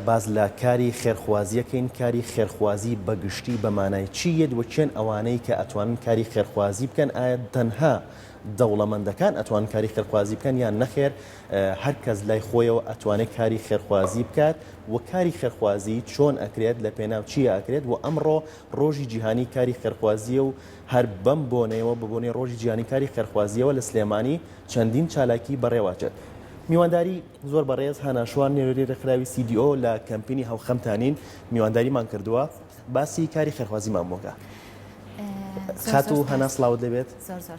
باس لە کاری خێرخوازیەکەین، کاری خێرخوازی بە گشتی بە مانای چی یەت وە کێن ئەوانەی کە ئەتوانن کاری خێرخوازی بکەن، ئایا تەنها دەوڵەمەندەکان ئەتوانن کاری خێرخوازی بکەن یان نەخێر هەر کەس لای خۆیەوە ئەتوانێت کاری خێرخوازی بکات و کاری خێرخوازی چۆن ئەکرێت لە پێناو چییا ئەکرێت و ئەمڕۆ ڕۆژی جیهانی کاری خێرخوازیە و هەر بەم بۆنەیەوە بە بۆنەی ڕۆژی جیهانی کاری خێرخوازیەوە لە سلێمانی چەندین چالاکی بەڕێوەچێت. میوانداری زۆر بەڕێز هانا شوان نوێنەری ڕێکخراوی CDO لە کەمپینی هاوخەمتانین میوانداریمان کردووە باسی کاری خێرخوازیمان بۆکە. خاتوو هانا سڵاوت لێبێت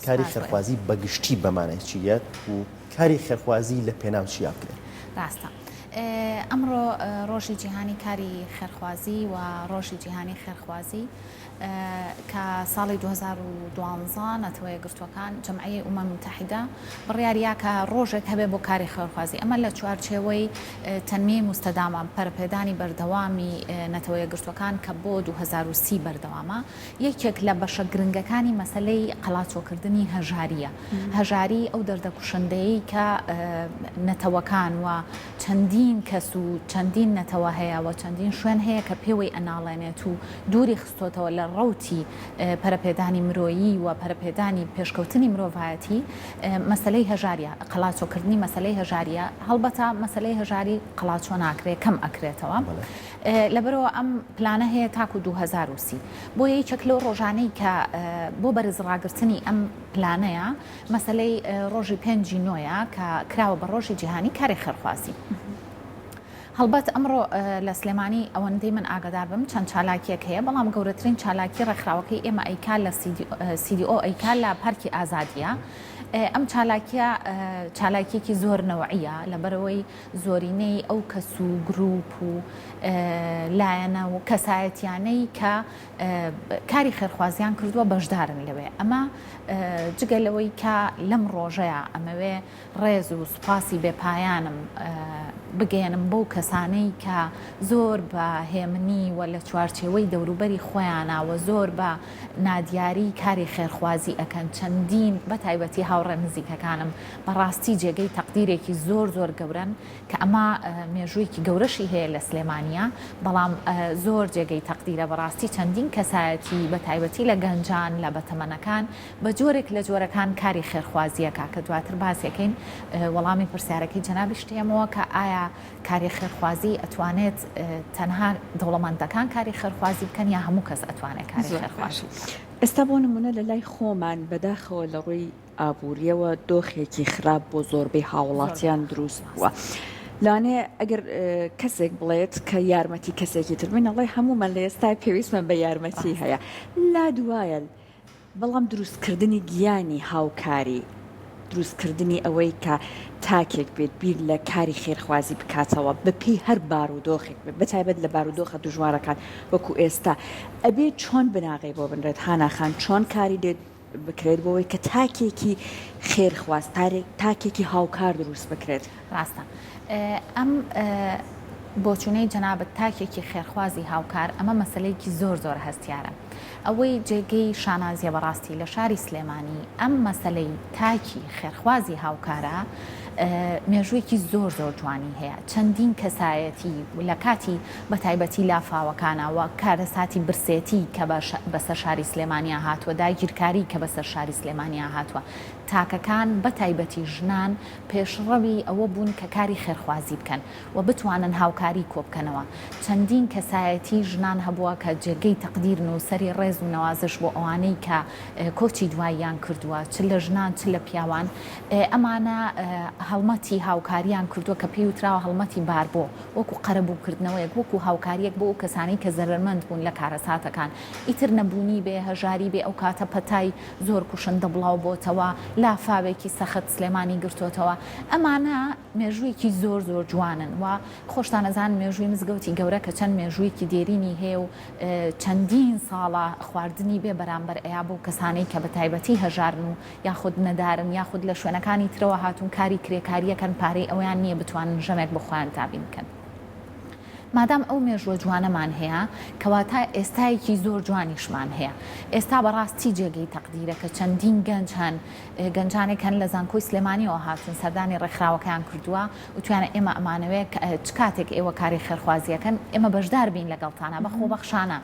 کاری خێرخوازی بەگشتی بەمانای چی یەت و کاری خێرخوازی لە پێناو چیا بکرێت؟ ڕاستە ئەمڕۆ ڕۆژی جیهانی کاری خێرخوازی و ڕۆژی جیهانی خێرخوازی کە ساڵی 2012 نەتەوە یەکگرتووەکان، جمعیەی ئومەم موتەحیدە، بڕیاریا کە ڕۆژێک هەبێ بۆ کاری خێرخوازی. ئەمە لە چوارچێوەی تەنمیەی موستەدامە، پەرەپێدانی بەردەوامی نەتەوە یەکگرتووەکان کە بۆ 2030 بەردەوامە، یەکێک لە بەشە گرنگەکانی مەسەلەی قەلاچۆکردنی هەژارییە. هەژاری ئەو دەردە کوشندەیەی کە نەتەوەکان و چەندین کەس و چەندین نەتەوە هەیە و چەندین شوێن هەیە کە پێوەی ئەناڵێنێت و دووری خستۆتەوە لە ڕەوتی پەرەپێدانی مرۆیی و پەرەپێدانی پێشکەوتنی مرۆڤایەتی، مەسەلەی هەژاریە، قەلاچۆکردنی مەسەلەی هەژاریە، هەڵبەتە مەسەلەی هەژاری قەلاچۆ ناکرێ کەم ئەکرێتەوە. لەبەرئەوە ئەم پلانە هەیە تاکو 2030. بۆیە یەکێک لەو ڕۆژانەی کە بۆ بەرز ڕاگرتنی ئەم پلانەیە مەسەلەی ڕۆژی پێنجی نۆیە کە کراوە بە ڕۆژی جیهانی کاری خێرخوازی. هەڵبەت ئەمڕۆ لە سلێمانی ئەوەندەی من ئاگادار بم چەند چالاکیەک هەیە، بەڵام گەورەترین چالاکی ڕێکخراوەکەی ئێمە ئەیکا لە CDO ئەیکا لە پارکی ئازادیە. ئەم چالاکیە چالاکیەکی زۆر نەوعیە لەبەرئەوەی زۆرینەی ئەو کەس و گروپ و لایەنە و کەسایەتیانەی کە کاری خێرخوازیان کردووە بەشدارن لەوێ. ئەمە جگە لەوەی کە لەم ڕۆژەیا ئەمەوێ ڕێز و سوپاسی بێ پایانم بگەیەنم بەو کەسانەی کە زۆر بە هێمنی و لە چوارچێوەی دەوروبەری خۆیانا و زۆر بە نادیاری کاری خێرخوازی ئەکەن چەندین بە تایبەتی هاوڕێ نزیکەکانم بە ڕاستی جێگەی تەقدیرێکی زۆر زۆر گەورەن کە ئەمە مێژوویەکی گەورەشی هەیە لە سلێمانیە بەڵام زۆر جێگەی تەقدیرە بەڕاستی چەندین کەسایەتی بە تایبەتی لە گەنجان لە بەتەمەنەکان بە جۆرێک لە جۆرەکان کاری خێرخوازیەکە کە دواتر باسیەکەین وەڵامی پرسیارەکەی جەنابیش دێمەوە کە ئایا کاری خێرخوازی ئەتوانێت تەنها دەوڵەمەندەکان کاری خێرخوازی بکەن یا هەموو کەس ئەتوانێت کاری خێرخوازی بکات؟ ئێستا بۆ نمونە لە لای خۆمان بەداخەوە لە ڕووی ئابوورییەوە دۆخێکی خراپ بۆ زۆربەی هاوڵاتیان دروست بووە. لەوانەیە ئەگەر کەسێک بڵێت کە یارمەتی کەسێکی تر بین ئەڵێ هەموومان لە ئێستا پێویستمان بە یارمەتی هەیە لا دوایە بەڵام دروستکردنی گیانی هاوکاری دروستکردنی ئەوەی کە تاکێک بێت بیر لە کاری خێرخوازی بکاتەوە بەپێی هەر بارودۆخێک بێت بەتایبەت لە بارودۆخە دژوارەکان وەکو ئێستا ئەبێ چۆن بناغەی بۆ بنرێت هانا خان چۆن کاری لێ بکرێت بۆ ئەوەی کە تاکێکی خێرخواز، تاکێکی هاوکار دروست بکرێت. ڕاستە ئەم بۆچوونەی جەنابت تاکێکی خێرخوازی هاوکار ئەمە مەسەلەیەکی زۆر زۆر هەستیارە. ئەوەی جێگەی شانازیە بەڕاستی لە شاری سلێمانی ئەم مەسەلەی تاکی خێرخوازی هاوکارە مێژوویەکی زۆر زۆر جوانی هەیە چەندین کەسایەتی لە کاتی بەتایبەتی لافاوەکانە و کارەساتی برسێتی کە بەسەر شاری سلێمانیا هاتووە، داگیرکاری کە بەسەر شاری سلێمانیا هاتووە، تاکەکان بەتایبەتی ژنان پێشڕەوی ئەوە بوون کە کاری خێرخوازی بکەن و بتوانن هاوکاری کۆبکەنەوە. چەندین کەسایەتی ژنان هەبووە کە جێگەی تەقدیرن و سەری ڕێز و نەوازش بۆ ئەوانەی کە کۆچی دواییان کردووە چ لە ژنان چ لە پیاوان ئەمانە هەڵمەتی هاوکاریان کردووە کە پێی وتراوە هەڵمەتی باربۆ وەکو قەرەبووکردنەوەیەک، وەکو هاوکارییەک بۆ ئەو کەسانەی کە زەرەرمەند بوون لە کارەساتەکان. ئیتر نەبوونی بێ، هەژاری بێ، ئەو کاتە پەتای زۆر کوشندە بڵاو بۆتەوە، لافاوێکی سەخت سلێمانی گرتۆتەوە. ئەمانە مێژوویەکی زۆر زۆر جوانن و خۆشتان ئەزانن مێژووی مزگەوتی گەورە کە چەند مێژوویەکی دێرینی هەیە و چەندین ساڵە خواردنی بێ بەرامبەر ئەیا بەو کەسانەی کە بە تایبەتی هەژارن و یاخود نەدارن یاخود لە شوێنەکانی ترەوە هاتوون کاری کرێکاریەکەن پارەی ئەوەیان نییە بتوانن ژەمێک بۆ خۆیان دابین بکەن. مادام ئەو مێژووە جوانەمان هەیە، کەواتە ئێستایەکی زۆر جوانیشمان هەیە. ئێستا بەڕاستی جێگەی تەقدیرە کە چەندین گەنج هەن، گەنجانێک هەن لە زانکۆی سلێمانیەوە هاتوون سەردانی ڕێکخراوەکەیان کردووە، وتویانە ئێمە ئەمانەوێ چ کاتێک ئێوە کاری خێرخوازی ئەکەن ئێمە بەشدار بین لەگەڵتانا بە خۆبەخشانە.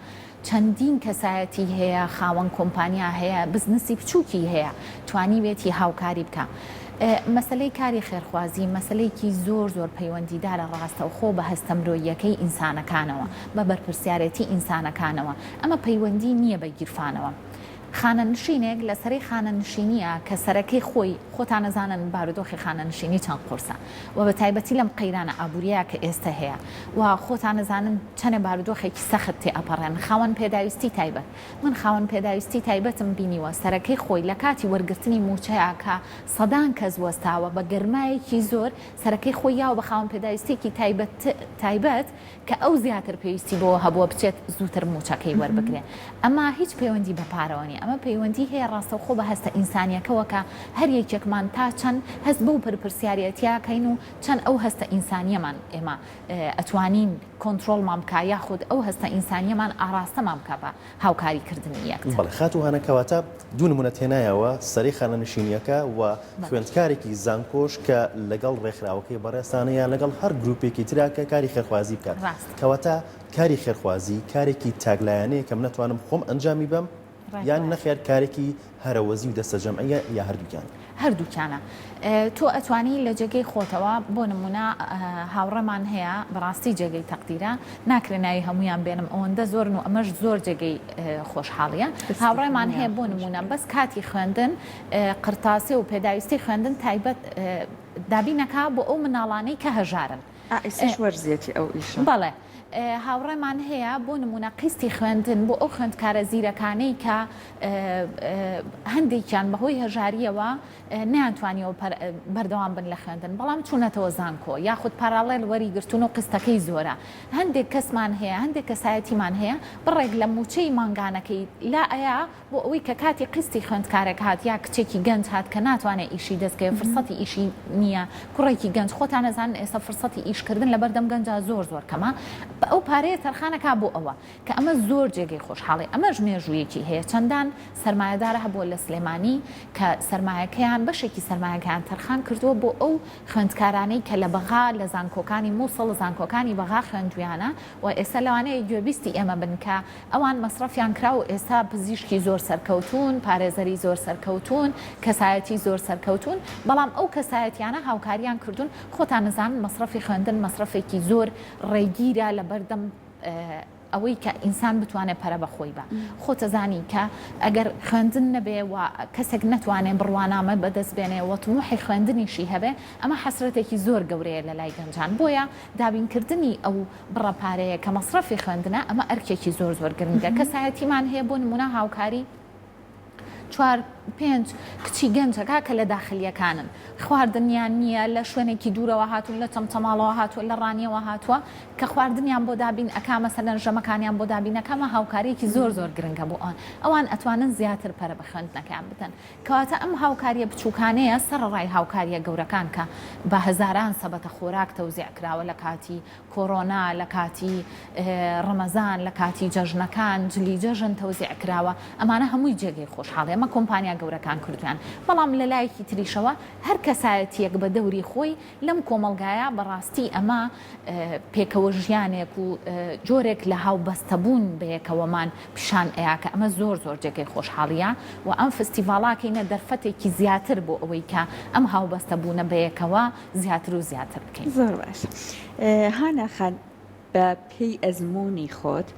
چەندین کەسایەتی هەیە خاوەن کۆمپانیا هەیە بزنسی بچووکی هەیە توانیوێتی هاوکاری بکا. مەسەلەی کاری خێرخوازی مەسەلەیەکی زۆر زۆر پەیوەندیدارە ڕاستەوخۆ بە هەستە مرۆییەکەی ئینسانەکانەوە، بە بەرپرسیارێتی ئینسانەکانەوە، ئەمە پەیوەندی نییە بە گیرفانەوە. خانەنشینێک لە سەرەی خانەنشینییە کە سەرەکەی خۆی، خۆتان ئەزانن بارودۆخی خانەنشینی چەند قورسە و بە تایبەتی لەم قەیرانە ئابوورییە کە ئێستە هەیە و خۆتان ئەزانن چەنێ بارودۆخێکی سەخت تێ ئەپەڕێن خاوەن پێداویستی تایبەت من خاوەن پێداویستی تایبەتم بینیوە سەرەکەی خۆی لە کاتی وەرگرتنی مووچەیا کە سەدان کەس وەستاوە بە گەرمایەکی زۆر سەرەکەی خۆی یاوە بە خاوەن پێداویستیەکی تایبەت تایبەت کە ئەو زیاتر پێویستی بەوە هەبووە بچێت زووتر مووچەکەی وەربگرێ ئەمە هیچ پەیوەندی بە پارەوە نیە ئەمە پەیوەندی هەیە ڕاستەوخۆ بە هەستە ئینسانیەکەوە کە هەر یەکێکمان تا چەند هەست بەو پەرپرسیارێتیە کەین و چەند ئەو هەستە ئینسانیەمان ئێمە ئەتوانین کۆنترۆڵمان بکا یاخود ئەو هەستە ئینسانیەمان ئاڕاستەمان بکا بە هاوکاری کردنی یەکتر. بەڵێ خاتوو هانا کەواتە دوو نمونەت هێنایەوە سەرەی خانەنشینیەکە و خوێندکارێکی زانکۆش کە لەگەڵ ڕێکخراوەکەی بەڕێزتانە یان لەگەڵ هەر گروپێکی ترا کە کاری خێرخوازی بکات کەواتە کاری خێرخوازی کارێکی تاکلایەنەیە کە من نەتوانم خۆم ئەنجامی بەم یان نەخێر کارێکی هەرەوەزی و دەستەجەمعیە یا هەردووکیان؟ هەردووکیانە. تۆ ئەتوانی لە جێگەی خۆتەوە بۆ نموونە هاوڕێمان هەیە بەڕاستی جێگەی تەقدیرە ناکرێ ناوی هەموویان بێنم ئەوەندە زۆرن و ئەمەش زۆر جێگەی خۆشحاڵیە هاوڕێمان هەیە بۆ نموونە بەس کاتی خوێندن قرتاسێ و پێداویستی خوێندن تایبەت دابینەکا بۆ ئەو مناڵانەی کە هەژارن. ئا ئیسەش وەرزیەتی ئەو ئیشە. بەڵێ هاوڕێمان هەیە بۆ نموونە قیستی خوێندن بۆ ئەو خوێندکارە زیرەکانەی کە هەندێکیان بەهۆی هەژارییەوە نەیانتوانیەوە بەردەوام بن لە خوێندن بەڵام چوونەتەوە زانکۆ یاخود پاراڵێل وەریگرتوون و قیستەکەی زۆرە هەندێک کەسمان هەیە هەندێک کەسایەتیمان هەیە بڕێک لە مووچەی مانگانەکەی لا ئەیا بۆ ئەوەی کە کاتی قیستی خوێندکارێک هات یا کچێکی گەنج هات کە ناتوانێ ئیشی دەست کەوێ فرسەتی ئیشی نییە کوڕێکی گەنج خۆتان ئەزانن ئێستا فرسەتی ئیش کردن لەبەردەم گەنجا زۆر زۆر کەمە ئەو پارەیە تەرخان ئەکا بۆ ئەوە کە ئەمە زۆر جێگەی خۆشحاڵی ئەمەش مێژوویەکی هەیە چەندان سەرمایەدار هەبووە لە سلێمانی کە سەرمایەکەیان بەشێکی سەرمایەکەیان تەرخان کردووە بۆ ئەو خوێندکارانەی کە لە بەغا لە زانکۆکانی موسڵ زانکۆکانی بەغا خوێندویانە و ئێستا لەوانەیە گوێبیستی ئێمە بن کە ئەوان مەسرەفیان کرا و ئێستا پزیشکی زۆر سەرکەوتوون، پارێزەری زۆر سەرکەوتوون، کەسایەتی زۆر سەرکەوتوون، بەڵام ئەو کەسایەتیانە هاوکاریان کردوون، خۆتان ئەزانن مەسرەفی خوێندن مەسرەفێکی زۆر ڕێگیرە لەبەردەم ئەوەی کە ئینسان بتوانێت پەرە بە خۆی بە. خۆتەزانی کە ئەگەر خوێندن نەبێ و کەسێک نەتوانێ بڕوانامە بەدەست بێنێ و تموحی خوێندنیشی هەبێ ئەمە حەسرەتێکی زۆر گەورەیە لەلای گەنجان بۆیە دابینکردنی ئەو بڕە پارەیە کە مەسرەفی خوێندنە ئەمە ئەرکێکی زۆر زۆر گرنگە کەسایەتیمان هەیە بۆ نمونە هاوکاری چوار پێنج کچی گەنجەکە کە لە داخلیەکانن خواردنیان نییە لە شوێنێکی دوورەوە هاتوون لە چەمچەماڵەوە هاتووە لە ڕانیەوە هاتووە کە خواردنیان بۆ دابین ئەکا مەسەلەن ژەمەکانیان بۆ دابین ئەکا ئەمە هاوکاریەکی زۆر زۆر گرنگە بۆ ئەوان ئەوان ئەتوانن زیاتر پەرە بە خوێندنەکەیان بدەن کەواتە ئەم هاوکاریە بچوکانەیە سەرەڕای هاوکاریە گەورەکان کە بە هەزاران سەبەتە خۆراک تەوزیع کراوە لە کاتی کۆرۆنا، لە کاتی ڕەمەزان، لە کاتی جەژنەکان جلی جەژن تەوزیع کراوە، ئەمانە هەمووی جێگەی خۆشحاڵیە، ئەمە کۆمپانیا گەورەکان کردویان، بەڵام لە لایەکی تریشەوە هەر کەسایەتیەک بە دەوری خۆی لەم کۆمەڵگایە بەڕاستی ئەمە پێکەوە ژیانێک و جۆرێک لە هاوبەستەبوون بەیەکەوەمان پیشان ئەیا کە ئەمە زۆر زۆر جێگەی خۆشحاڵیە و ئەم فستیڤاڵاکەینە دەرفەتێکی زیاتر بۆ ئەوەی کە ئەم هاوبەستەبوونە بەیەکەوە زیاتر و زیاتر بکەین. زۆر باشە هانا خان بە پێی ئەزموونی خۆت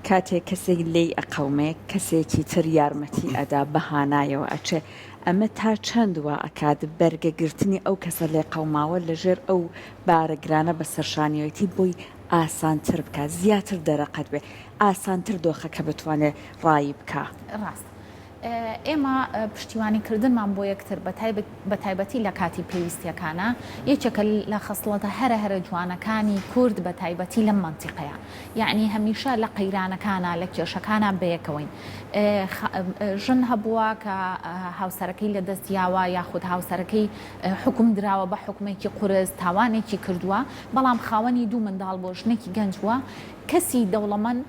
کاتێک کەسێک لێی ئەقەومێ کەسێکی تر یارمەتی ئەدا بە هانایەوە ئەچێ ئەمە تا چەند وا ئەکات بەرگە گرتنی ئەو کەسە لێقەوماوە لە ژێر ئەو بارە گرانە بە سەرشانیەوەیتی بۆی ئاسانتر بکا زیاتر دەرەقەت بێ ئاسانتر دۆخەکە بتوانێ ڕایی بکا؟ ڕاستە. ئێمە پشتیوانی کردنمان بۆ یەکتر بە تایبەتی لە کاتی پێویستیەکانا یەکێکە لە خەسڵەتە هەرە هەرە جوانەکانی کورد بە تایبەتی لەم مەنتیقەیە یەعنی هەمیشە لە قەیرانەکانا لە کێشەکانا بەیەکەوەین ژن هەبووە کە هاوسەرەکەی لە دەست یاوە یاخود هاوسەرەکەی حوکم دراوە بە حوکمێکی قورس تاوانێکی کردووە بەڵام خاوەنی دوو منداڵ بووە ژنێکی گەنج بووە کەسی دەوڵەمەند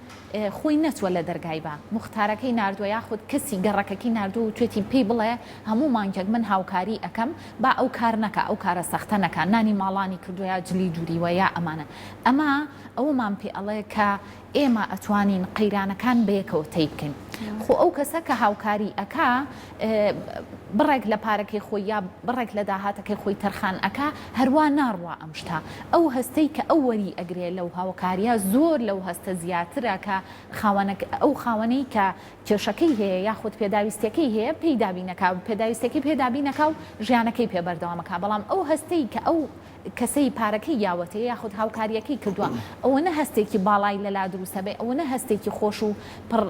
خۆی نەچووە لە دەرگای بە موختارەکەی ناردووە یاخود کەسی گەڕەکەکەی ناردووە وتوێتی پێی بڵێ هەموو مانگێک من هاوکاری ئەکەم با ئەو کار نەکا ئەو کارە سەختە نەکا نانی ماڵانی کردووە یا جلی دوریوە یا ئەمانە ئەمە ئەوەمان پێ ئەڵێ کە ئێمە ئەتوانین قەیرانەکان بەیەکەوە تەی بکەین خۆ ئەو کەسە کە هاوکاری ئەکا بڕێک لە پارەکەی خۆی یا بڕێک لە داهاتەکەی خۆی تەرخان ئەکا هەروا ناڕوا ئەم شتە ئەو هەستەی کە ئەو وەری ئەگرێ لەو هاوکاریە زۆر لەو هەستە زیاترە کە خاوەنەک ئەو خاوەنەی کە کێشەکەی هەیە یاخود پێداویستیەکەی هەیە پێی دابینەکا پێداویستیەکەی پێ دابینەکا و ژیانەکەی پێ بەردەوامەکا بەڵام ئەو هەستەی کە ئەو کەسەی پارەکەی یاوەتێ یاخود هاوکاریەکەی کردوە ئەوەنە هەستێکی باڵای لەلا دروستەبێ ئەوەنە هەستێکی خۆش و پڕ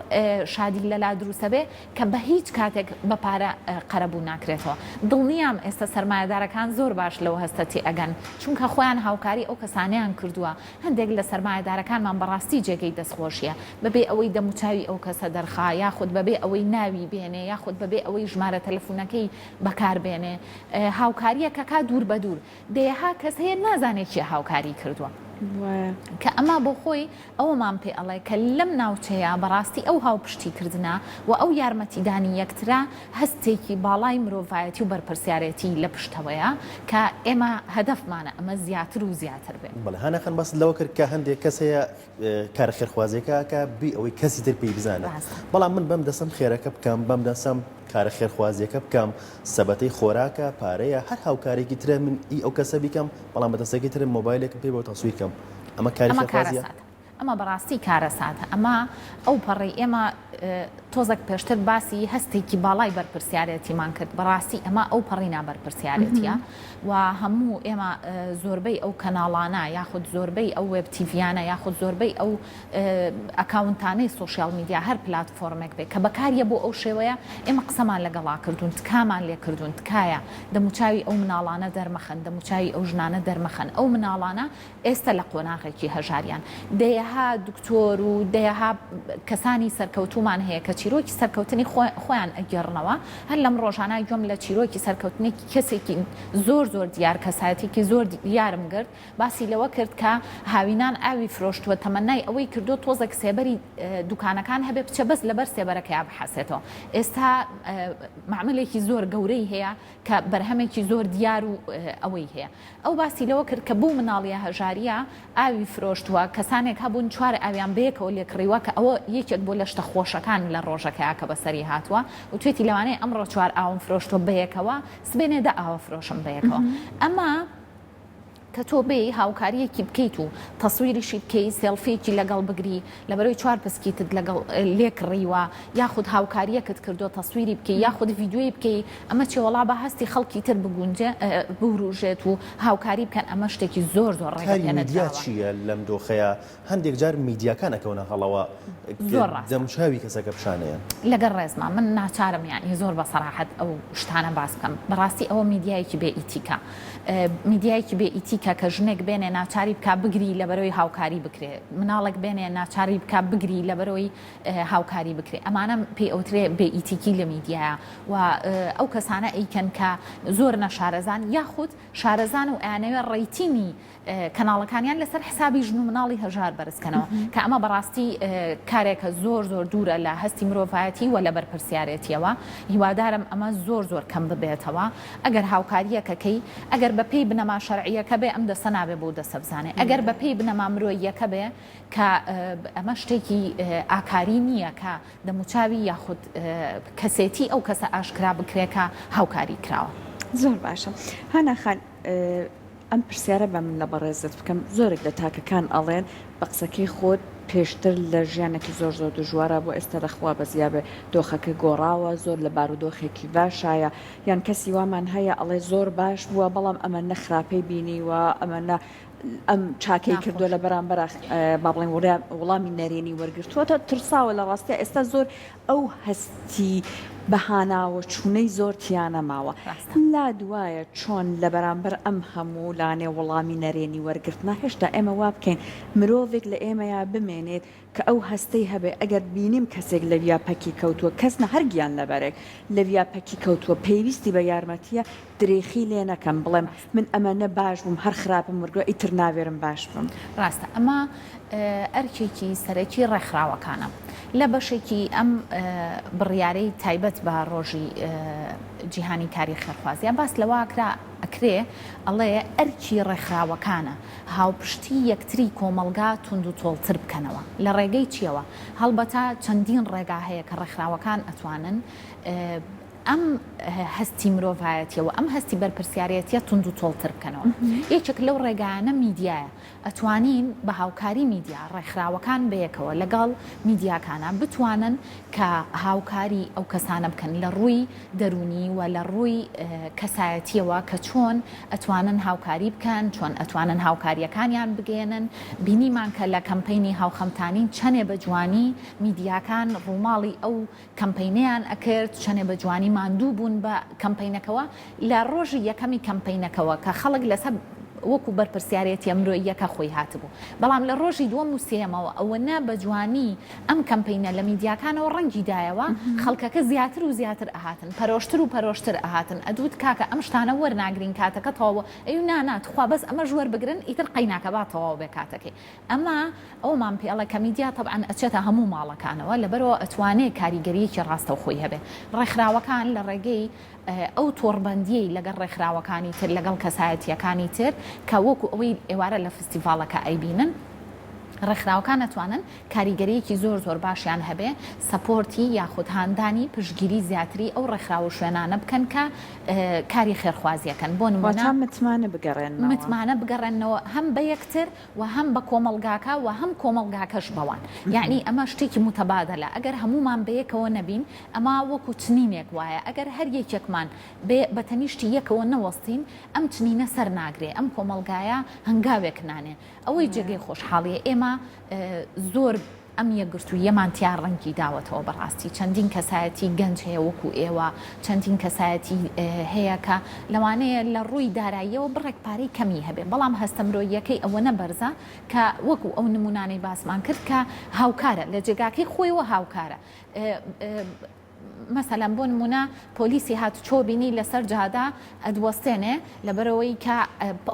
شادی لەلا دروستەبێ کە بە هیچ کاتێک بە پارە قەرەبوو ناکرێتەوە. دڵنیام ئێستا سەرمایەدارەکان زۆر باش لەو هەستە تێئەگەن، چونکە خۆیان هاوکاری ئەو کەسانەیان کردووە. هەندێک لە سەرمایەدارەکانمان بەڕاستی جێگەی دەستخۆشیە، بەبێ ئەوەی دەموچاوی ئەو کەسە دەرخا، یاخود بەبێ ئەوەی ناوی بێنێ، یاخود بەبێ ئەوەی ژمارە تەلەفونەکەی بەکار بێنێ، هاوکارییەک ئەکا دوور بە دوور. دەیەها کەس هەیە نازانێ کێ هاوکاری کردووە. کە ئەمە بۆ خۆی ئەوەمان پێ ئەڵێ کە لەم ناوچەیە بەڕاستی ئەو هاوپشتی کردنە و ئەو یارمەتیدانی یەکترە هەستێکی باڵای مرۆڤایەتی و بەرپرسیارێتی لە پشتەوەیە کە ئێمە هەدەفمانە ئەمە زیاتر و زیاتر بێ. بەڵێ هانا خان باست لەوە کرد کە هەندێک کەس هەیە کارە خێرخوازیەکە ئەکا بی ئەوەی کەسی تر پێی بزانێت بەڵام من بەم دەسم خێرەکە بکەم بەم دەسم کارە خێرخوازیەکە بکەم سەبەتەی خۆراکە پارەیە هەر هاوکارێکی ترە من ئی ئەو کەسە بیکەم بەڵام بە دەستێکی ترم مۆبایلێکم پێ بۆ تەسویر کەم ئەمە کاری ئەمە خێرخوازیە؟ کارەساتە ئەمە بەڕاستی کارەساتە ئەمە ئەو پەڕی ئێمە تۆزەک پێشتر باسی هەستێکی باڵای بەرپرسیارێتیمان کرد بەڕاستی ئەمە ئەو پەڕی نابەرپرسیارێتیە و هەموو ئێمە زۆربەی ئەو کەناڵانە یاخود زۆربەی ئەو web TV یانە یاخود زۆربەی ئەو ئەکاونتانەی social media هەر پلاتفۆرمێک بێ کە بەکاریە بۆ ئەو شێوەیە ئێمە قسەمان لەگەڵا کردوون تکامان لێ کردوون تکایە دەموچاوی ئەو مناڵانە دەرمەخەن دەموچاوی ئەو ژنانە دەرمەخەن ئەو مناڵانە ئێستا لە قۆناغێکی هەژاریان دەیەها دکتۆر و دەیەها کەسانی سەرکەوتوومان هەیە کە چیرۆکی سەرکەوتنی خۆیان ئەگێڕنەوە هەر لەم ڕۆژانە گوێم لە چیرۆکی سەرکەوتنێکی کەسێکی زۆر زۆر دیار کەسایەتێکی زۆر دیارم گرت باسی لەوە کرد کە هاوینان ئاوی فرۆشتووە تەمەنای ئەوەی کردووە تۆزێک سێبەری دوکانەکان هەبێ بچێ بەس لەبەر سێبەرەکەیا بحەسێتەوە ئێستا مەعمەلێکی زۆر گەورەی هەیە کە بەرهەمێکی زۆر دیار و ئەوەی هەیە ئەو باسی لەوە کرد کە بەو مناڵیە هەژاریە ئاوی فرۆشتووە، کەسانێک هەبوون چوار ئاویان بەیەکەوە لێکڕیوە کە ئەوە یەکێک بووە لە شتە خۆشەکان لە ڕۆژەکەیا کە بەسەری هاتووە، وتوێتی لەوانەیە ئەمڕۆ چوار ئاوم فرۆشتووە بەیەکەوە، سبەینێ دە ئاوە فرۆشم بەیەکەوە. ئەمە کە تۆ بێی هاوکارییەکی بکەیت و تەسویریشی بکەی، سێڵفییەکی لەگەڵ بگری، لەبەرئەوەی چوار پسکیتت لەگەڵ لێ کڕیوە یاخود هاوکاریەکت کردوە تەسویری بکەی یاخود ڤیدیۆی بکەی ئەمە چیە وەڵا با هەستی خەڵکی تر بگونجێ بوروژێت و هاوکاری بکەن ئەمە شتێکی زۆر زۆر ڕێگە کاری پێ میدیا نەدراوە. چییە لەم دۆخەیا؟ هەندێک جار میدیاکان ئەکەونە هەڵەوە زۆر ڕاستە. دەموچاوی کەسەکە پیشانەیەن. لەگەڵ ڕێزما من ناچارم یانی زۆر بە سەراحەت ئەو شتانە باس بکەم بەڕاستی ئەوە میدیایەکی بێ ئیتیکە میدیایەکی بێ ئیتیکە کە ژنێک بێنێ ناچاری بکا بگری لەبەرەوەی هاوکاری بکرێ مناڵێک بێنێ ناچاری بکا بگری لەبەرەوەی هاوکاری بکرێ ئەمانە پێی ئەوترێ بێ ئیتیکی لە میدیایە و ئەو کەسانە ئەیکەن کە زۆر نەشارەزان یاخود شارەزان و ئەیانەوێ ڕەیتینی کەناڵەکانیان لەسەر حسابی ژن و مناڵی هەژار بەرزکەنەوە کە ئەمە بەڕاستی کارێکە زۆر زۆر دوورە لە هەستی مرۆڤایەتی و لە بەرپرسیارێتیەوە هیوادارم ئەمە زۆر زۆر کەم ببێتەوە ئەگەر هاوکاریەکەکەی ئەگەر بە پێی بنەما شەرعیەکە بێ ئەم دەستە نابێ بەو دەستە بزانێ ئەگەر بە پێی بنەما مرۆییەکە بێ کە ئەمە شتێکی ئاکاری نییە کە دەموچاوی یاخود کەسێتی ئەو کەسە ئاشکرا بکرێ کە هاوکاری کراوە. زۆر باشە هانا خان ئەم پرسیارە بە من لە بەڕێزت بکەم زۆرێک لە تاکەکان ئەڵێن بە قسەکەی خۆت پێشتر لە ژیانێکی زۆر زۆر دژوارا بۆ ئێستا لە خوا بەزیابێ دۆخەکە گۆڕاوە زۆر لە بارودۆخێکی باشایە یان کەسی وامان هەیە ئەڵێ زۆر باش بووە بەڵام ئەمە نە خراپەی بینیوە ئەمە نە ئەم چاکەی کردووە لە بەرامبەر با بڵێن وڵامی نەرێنی وەرگرتووە تا ترساوە لە ڕاستیا ئێستا زۆر ئەو هەستی. بە هاناوە چوونەی زۆر تیا نەماوە. لات وایە چۆن لە بەرامبەر ئەم هەموو لانێ وەڵامی نەرێنی وەرگرتنە هێشتا ئێمە وا بکەین مرۆڤێک لە ئێمەیا بمێنێت کە ئەو هەستەی هەبێ ئەگەر بینیم کەسێک لەویا پەکی کەوتووە کەس نا هەر گیانلەبەرێک لەویا پەکی کەوتووە پێویستی بە یارمەتییە درێخی لێ نەکەم بڵێم من ئەمەنە باش بووم هەر خراپم وەرگرت ئیتر ناوێرم باش بم. ڕاستە ئەمە ئەرکێکی سەرەکی ڕێکخراوەکانە لە بەشێکی ئەم بڕیارەی تایبەت بە ڕۆژی جیهانی کاری خێرخوازیە باس لەوە کرا ئەکرێ ئەڵێ ئەرکی ڕێکخراوەکانە هاوپشتی یەکتری کۆمەڵگا توندوتۆڵتر بکەنەوە. لە ڕێگەی چیەوە؟ هەڵبەتە چەندین ڕێگا هەیە کە ڕێکخراوەکان ئەتوانن ئەم هەستی مرۆڤایەتیە و ئەم هەستی بەرپرسیارێتیە توندوتۆڵتر بکەنەوە. یەکێک لەو ڕێگایانە میدیایە. ئەتوانین بە هاوکاری میدیا، ڕێکخراوەکان بەیەکەوە لەگەڵ میدیاکانا بتوانن کە هاوکاری ئەو کەسانە بکەن لە ڕووی دەروونی و لە ڕووی کەسایەتیەوە کە چۆن ئەتوانن هاوکاری بکەن، چۆن ئەتوانن هاوکاریەکانیان بگەیەنن، بینیمان کە لە کەمپەینی هاوخەمتانین چەنێ بە جوانی میدیاکان ڕووماڵی ئەو کەمپەینەیان ئەکرد، چەنێ بە جوانی ماندوو بوون بە کەمپەینەکەوە، لە ڕۆژی یەکەمی کەمپەینەکەوە کە خەڵک لەسەر وەکو بەرپرسیارێتیە مرۆییەکە خۆی هاتبوو، بەڵام لە ڕۆژی دووەم و سێیەمەوە ئەوەنە بە جوانی ئەم کەمپەینە لە میدیاکانەوە ڕەنگی دایەوە، خەڵکەکە زیاتر و زیاتر ئەهاتن، پەرۆشتر و پەرۆشتر ئەهاتن، ئەدوت کاکە ئەم شتانە وەرناگرین کاتەکە تەواو بوو، ئەیوت نا نا توخوا بەس ئەمەش وەربگرن ئیتر قەیناکە با تەواو بێ کاتەکەی. ئەمە ئەوەمان پێ ئەڵێ کە میدیا تەبعەن ئەچێتە هەموو ماڵەکانەوە، لەبەرئەوە ئەتوانێ کاریگەرییەکی ڕاستەوخۆی هەبێ. ڕێکخراوەکان لە ڕێگەی ئەو تۆڕبەندییەی لەگەڵ ڕێکخراوەکانی تر، لەگەڵ کەسایەتییەکانی تر کە وەکو ئەوەی ئێوارە لە فستیڤاڵەکە ئەیبینن، ڕێکخراوەکان ئەتوانن کاریگەرییەکی زۆر زۆر باشیان هەبێ، support ی یاخود هاندانی پشتگیری زیاتری ئەو ڕێکخراو و شوێنانە بکەن کە کاری خێرخوازییەکەن. بۆ نموونە. واتە متمانە بگەڕێننەوە. متمانە بگەڕێننەوە هەم بە یەکتر و هەم بە کۆمەڵگاکە و هەم کۆمەڵگاکەش بەوان. یەعنی ئەمە شتێکی موتەبادەلە. ئەگەر هەموومان بەیەکەوە نەبین، ئەمە وەکو چنینێک وایە. ئەگەر هەر یەکێکمان بێ بە تەنیشتی یەکەوە نەوەستین، ئەم چنینە سەر ناگرێ، ئەم کۆمەڵگایە هەنگاوێک نانێ. ئەوەی جێگەی خۆشحاڵیە ئێمە زۆر ئەم یەکگرتووییەمان تیا ڕەنگی داوەتەوە بەڕاستی چەندین کەسایەتی گەنج هەیە وەکو ئێوە چەندین کەسایەتی هەیە کە لەوانەیە لە ڕووی داراییەوە بڕێک پارەی کەمی هەبێ بەڵام هەستە مرۆییەکەی ئەوەنە بەرزە کە وەکو ئەو نمونانەی باسمان کرد کە هاوکارە لە جێگاکەی خۆیەوە هاوکارە مەسەلەن بۆ نموونە پۆلیسی هاتوچۆ بینی لەسەر جادە ئەدوەستێنێ لەبەرئەوەی کە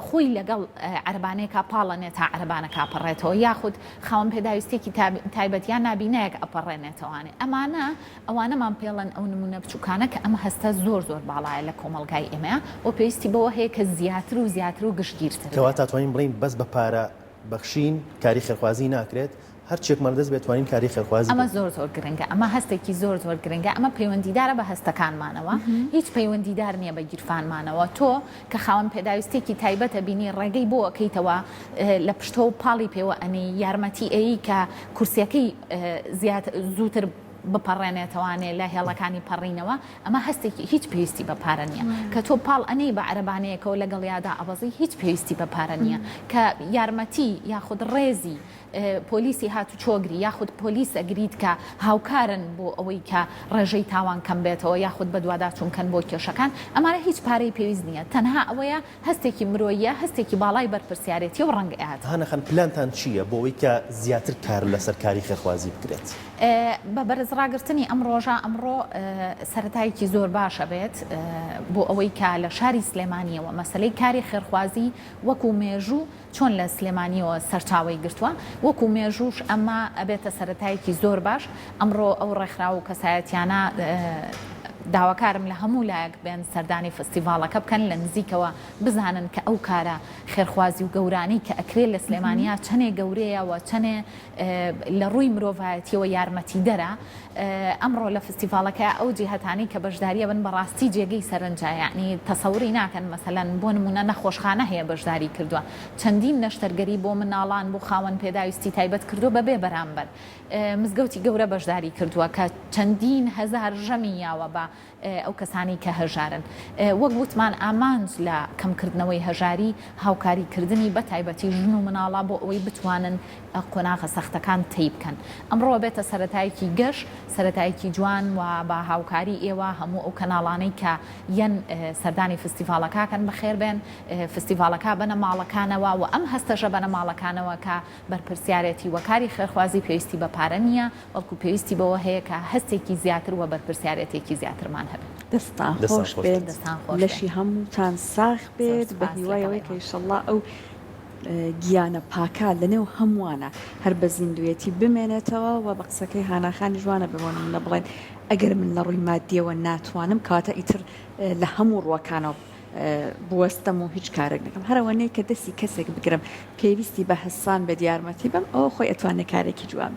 خۆی لەگەڵ عەرەبانەیەکا پاڵەنێ تا عەرەبانەکە ئەپەڕێتەوە یاخود خاوەن پێداویستیەکی تایبەت یان نابینایەک ئەپەڕێنێتەوانێ ئەمانە ئەوانەمان پێڵەن ئەو نموونە بچوکانە کە ئەم هەستە زۆر زۆر باڵایە لە کۆمەڵگای ئێمەیا و پێویستی بەوە هەیە کە زیاتر و زیاتر و گشتگیرتر بێ. کەواتە ئەتوانین بڵێین بەس بە پارە بەخشین کاری خێرخوازی ناکرێت، هەرچیەکمان لەدەست بێت توانین کاری خێرخوازی ئەمە زۆر زۆر گرنگە ئەمە هەستێکی زۆر زۆر گرنگە ئەمە پەیوەندیدارە بە هەستەکانمانەوە هیچ پەیوەندیدار نییە بە گیرفانمانەوە تۆ کە خاوەن پێداویستێکی تایبەتە بینی ڕێگەی بۆ ئەکەیتەوە لە پشتەوە پاڵی پێوە ئەنێی یارمەتی ئەیی کە کورسیەکەی زیات زووتر بپەڕێنێتەوانێ لە هێڵەکانی پەڕینەوە ئەمە هەستێکی هیچ پێویستی بە پارە نییە کە تۆ پاڵ ئەنێی بە عەرەبانەیەکەوە لەگەڵیادا ئەبەزی هیچ پێویستی بە پارە نییە کە یارمەتی یاخود ڕێزی پۆلیسی هاتوچۆگری یاخود پۆلیس ئەگریت کە هاوکارن بۆ ئەوەی کە ڕێژەی تاوان کەم بێتەوە یاخود بەدواداچوون کەن بۆ کێشەکان ئەمانە هیچ پارەی پێویست نییە تەنها ئەوەیە هەستێکی مرۆییە هەستێکی باڵای بەرپرسیارێتیە و ڕەنگ ئەیات. هانا خان پلانتان چییە بۆ ئەوەی کە زیاتر کار لەسەر کاری خێرخوازی بکرێت؟ بە بەرز ڕاگرتنی ئەم ڕۆژە ئەمڕۆ سەرەتایەکی زۆر باش ئەبێت بۆ ئەوەی کە لە شاری سلێمانییەوە مەسەلەی کاری خێرخوازی وەکو مێژوو چۆن لە سلێمانیەوە سەرچاوەی گرتووە، وەکو مێژووش ئەمە ئەبێتە سەرەتایەکی زۆر باش، ئەمڕۆ ئەو ڕێکخراو و کەسایەتیانە داواکارم لە هەموو لایەک بێن سەردانی فستیڤاڵەکە بکەن لە نزیکەوە بزانن کە ئەو کارە خێرخوازی و گەورانەی کە ئەکرێ لە سلێمانیا چەنێ گەورەیە و چەنێ لە ڕووی مرۆڤایەتیەوە یارمەتیدەرە. ئەمڕۆ لە فستیڤاڵەکە ئەو جیهەتانەی کە بەشداری ئەبن بەڕاستی جێگەی سەرنجە یەعنی تەسەوری ناکەن مەسەلەن بۆ نموونە نەخۆشخانە هەیە بەشداری کردووە چەندین نەشتەرگەری بۆ مناڵان بۆ خاوەن پێداویستی تایبەت کردووە بەبێ بەرامبەر مزگەوتی گەورە بەشداری کردووە کە چەندین هەزار ژەمی یاوە بە ئەو کەسانەی کە هەژارن. وەک وتمان ئامانج لە کەمکردنەوەی هەژاری هاوکاری کردنی بە تایبەتی ژن و مناڵە بۆ ئەوەی بتوانن قۆناغە سەختەکان تەی بکەن. ئەمڕۆ ئەبێتە سەرەتایەکی گەش، سەرەتایەکی جوان و بە هاوکاری ئێوە هەموو ئەو کەناڵانەی کە یەن سەردانی فستیڤاڵەکە کەن بەخێر بێن، فستیڤاڵەکە بەنە ماڵەکانەوە و ئەم هەستەشە بەنە ماڵەکانەوە کە بەرپرسیارێتی و کاری خێرخوازی پێویستی بە پارە نییە، بەڵکو پێویستی بەوە هەیە کە هەستێکی زیاتر و بەرپرسیارێتێکی زیاترمان هەبێت. دەستتان خۆش بێت لەشی هەمووتان ساغ بێت بە هیوای ئەوەی کە ئیشەڵڵا ئەو گیانە پاکە لەنێو هەمووانە هەر بە زیندوویەتی بمێنێتەوە و بە قسەکەی هانا خانیش وانە بە بۆ نموونە بڵێن ئەگەر من لە ڕووی مادیەوە ناتوانم کەواتە ئیتر لە هەموو ڕووەکانەوە بوەستم و هیچ کارێک نەکەم هەر ئەوەنەی کە دەستی کەسێک بگرم پێویستی بە هەستان بێت یارمەتی بەم ئەوە خۆی ئەتوانێت کارێکی جوان بێت.